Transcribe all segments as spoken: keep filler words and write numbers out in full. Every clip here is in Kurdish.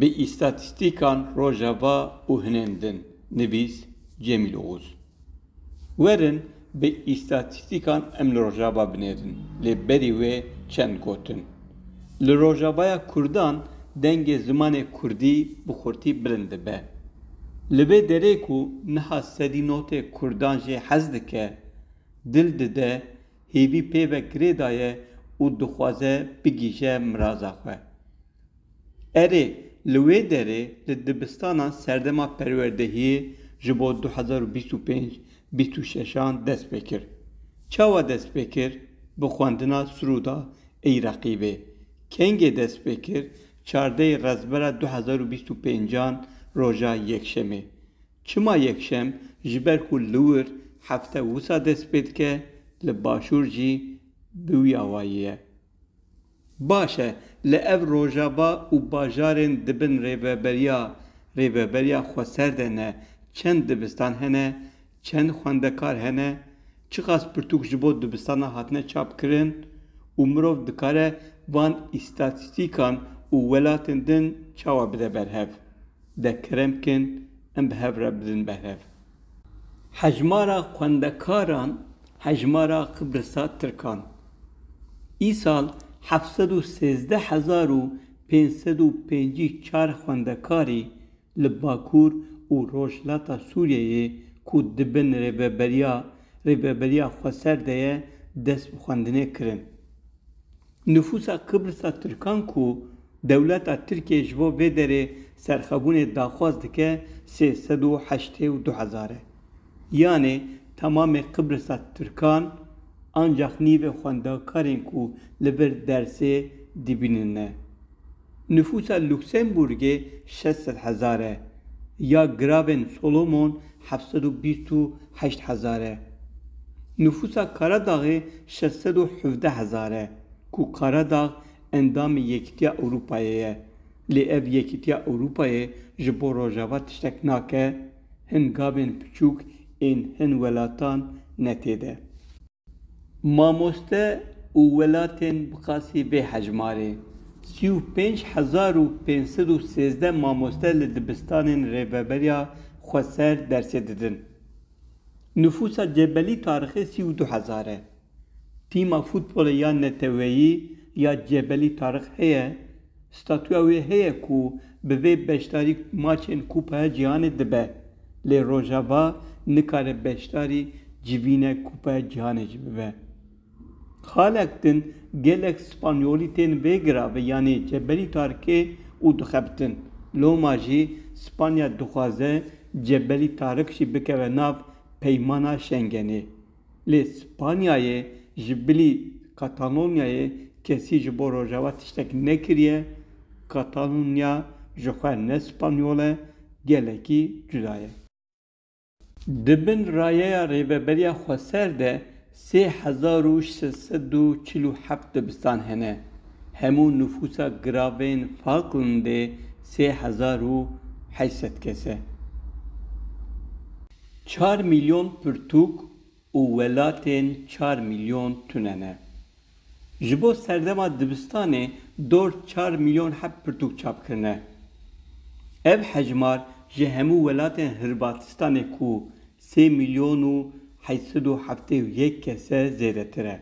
Bi îstatîstîkan Rojava û hinên din. Nivîs, Cemîl Oğuz. Werin bi îstatîstîkan em li Rojava binêrin, lê berî wê çend gotin. Li Rojavaya Kurdan dengê zimanê Kurdî bi xurtî bilind dibe. Li vê derê ku niha sedî notê Kurdan jê hez dike, dil dide, hêvî pê ve girê daye û dixwaze bigihîje miraza xwe. Erê, li wê derê li dibistanan serdema perwerdehiyê ji bo du hezar û bîst û pênc bîst û şeşan dest pê kir. Çawa dest pê kir? Bi xwendina Sirûda ey reqîbê. Kengê dest pê kir? Çardeyê Rezbera du hezar û bîst û pêncan, roja yekşemê. Çima yekşem? Ji ber ku li wir hefte wisa dest pê dike, li başûr jî bi wî awayî ye. Baş e, li ev Rojava û bajarên di bin rêveberiya, rêveberiya xweser de ne çend dibistan hene, çend xwendekar hene, çiqas pirtûk ji bo dibistana hatine çapkirin û mirov dikare van îstatîstîkan û welatên din çawa bide berhev? De kerem kin, em bi hev re bidin berhev. Hejmara xwendekaran, hejmara Qibrisa Tirkan. Îsal heft sed û sêzdeh hezar û pênc sed û pêncî çar xwendekarî li Bakur û Rojhilata Sûriyeyê ku di bin rêveberiya, rêveberiya xweser de ye, dest bi xwendinê kirin. Nifûsa Qibrisa Tirkan ku dewleta Tirkiyê ji bo vê derê serxwebûnê daxwaz dike, sê sed û heştê û du hezar e. Yanê temamê Qibrisa Tirkan ancax nîvê xwendekarên ku li vir dersê dibînin ne. Nifûsa Luksemburgê şeş sed hezar e, ya Giravên Solomon heft sed û bîst û heşt hezar e. Nifûsa Karadaxê şeş sed û hevdeh hezar e, ku Karadax endamê Yekîtiya Ewropayê ye. Lê ev Yekîtiya Ewropayê ji bo Rojava tiştek nake, hin gavên piçûk ên hin welatan ne tê de. Mamoste û welatên bi qasî vê hejmarê: sî û pênc hezar û pênc sed û sêzdeh mamoste li dibistanên Rêveberiya Xweser dersê didin. Nifûsa Cebelî Tarixê sî û du hezar e. Tîma futbolê ya neteweyî ya Cebelî Tarix heye, statûya wê heye ku bi vê beşdarî maçên Kupaya Cîhanê dibe, lê Rojava nikare beşdarî civîne Kupaya Cîhanê jî bibe. Xalek din gelek Spanyolî tên vê giravê, yanê Cebelî Tarikê û dixebitin. Loma jî Spanya dixwaze Cebelî Tarik jî bikeve nav peymana Şengenê. Lê Spanyayê ji bilî Katalonyayê kesî ji bo Rojava tiştek nekiriye, Katalonya ji xwe ne Spanyol e, gelekî cuda ye. Di bin rayeya Rêveberiya Xweser de sê hezar û şeş sed û çil û heft dibistan hene. Hemû nifûsa giravên Falklandê sê hezar û heşt sed kes e. Çar milyon pirtûk û welatên çar milyon tune ne. Ji bo serdema dibistanê dor çar milyon heb pirtûk çap kirine. Ev hejmar ji hemû welatên Hirbatistanê ku sê milyon û heşt sed û heftê û yek kes e zêdetir e.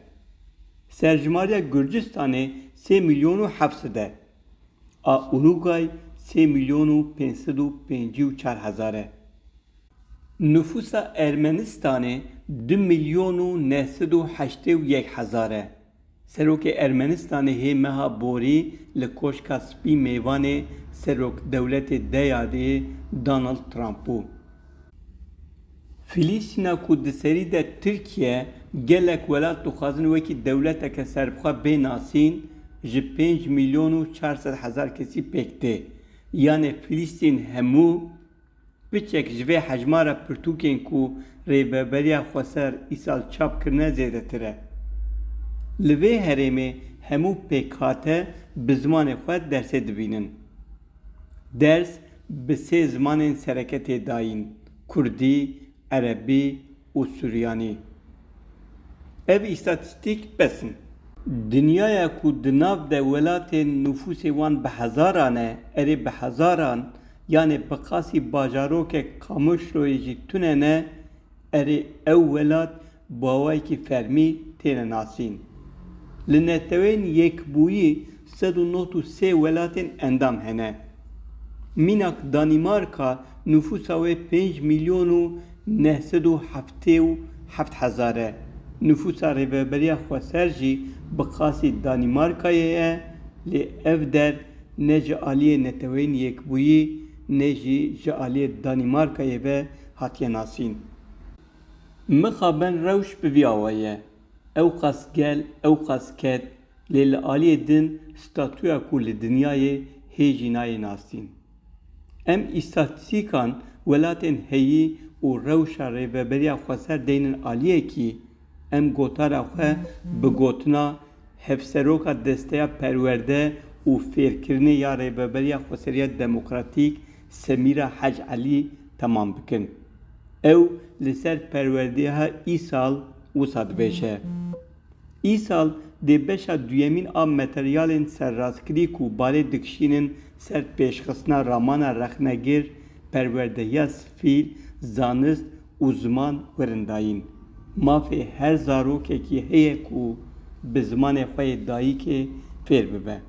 Serjimariya Gurcistanê sê milyon û heft sed e. A Urugay sê milyon û pênc sed û pêncî û çar hezar e. Nifûsa Ermenistanê du milyon û neh sed û heştê û yek hezar e. Serokê Ermenistanê hê meha borî li Koşka Spî mêvanê Serok Dewletê Deyadê Donald Trump bû. Filîstîna ku di serî de Tirkiye gelek welat dixwazin wekî dewleteke serbixwe bê nasîn, ji pênc milyon û çar sed hezar kesî pêk tê. Yanê Filîstîn hemû piçek ji vê hejmara pirtûkên ku Rêveberiya Xweser îsal çap kirine zêdetir e. Li vê herêmê hemû pêkhate bi zimanê xwe dersê dibînin. Ders bi sê zimanên sereke tê dayîn, kurdî, erebî û suryanî. Ev îstatîstîk bes in. Dinyaya ku di nav de welatên nufûsê wan bi hezaran e, erê bi hezaran, yanê bi qasî bajarokek Qamişloyê jî tune ne, erê ew welat bi awayekî fermî têne nasîn. Li Neteweyên Yekbûyî sed û nod û sê welatên endam hene. Mînak Danîmarka nufûsa wê pênc milyon û neh sed û heftê û heft hezar e. Nufûsa Rêveberiya Xweser jî bi qasî Danîmarkayê ye, lê ev der ne ji aliyê Neteweyên Yekbûyî ne jî ji aliyê Danîmarkayê ve hatiye nasîn. Mixabin rewş bi vî awayî ye. Ewqas gel, ewqas ked, lê li aliyê din statûya ku li dinyayê hê jî nayê nasîn. Em îstatîstîkan welatên heyî û rewşa Rêveberiya Xweser deynin aliyekî, em gotara xwe bi gotina Hevseroka Desteya Perwerde û Fêrkirinê ya Rêveberiya Xweseriya Demokratîk Semîra Hec Elî temam bikin. Ew li ser perwerdeya îsal wisa dibêje: Îsal dê beşa duyemîn a materyalên serrastkirî ku balê dikişînin ser pêşxistina ramana rexnegir, perwerdehiya sifîl, zanist û ziman werin dayîn. Mafê her zarokekî heye ku bi zimanê xwe yê dayikê fêr bibe.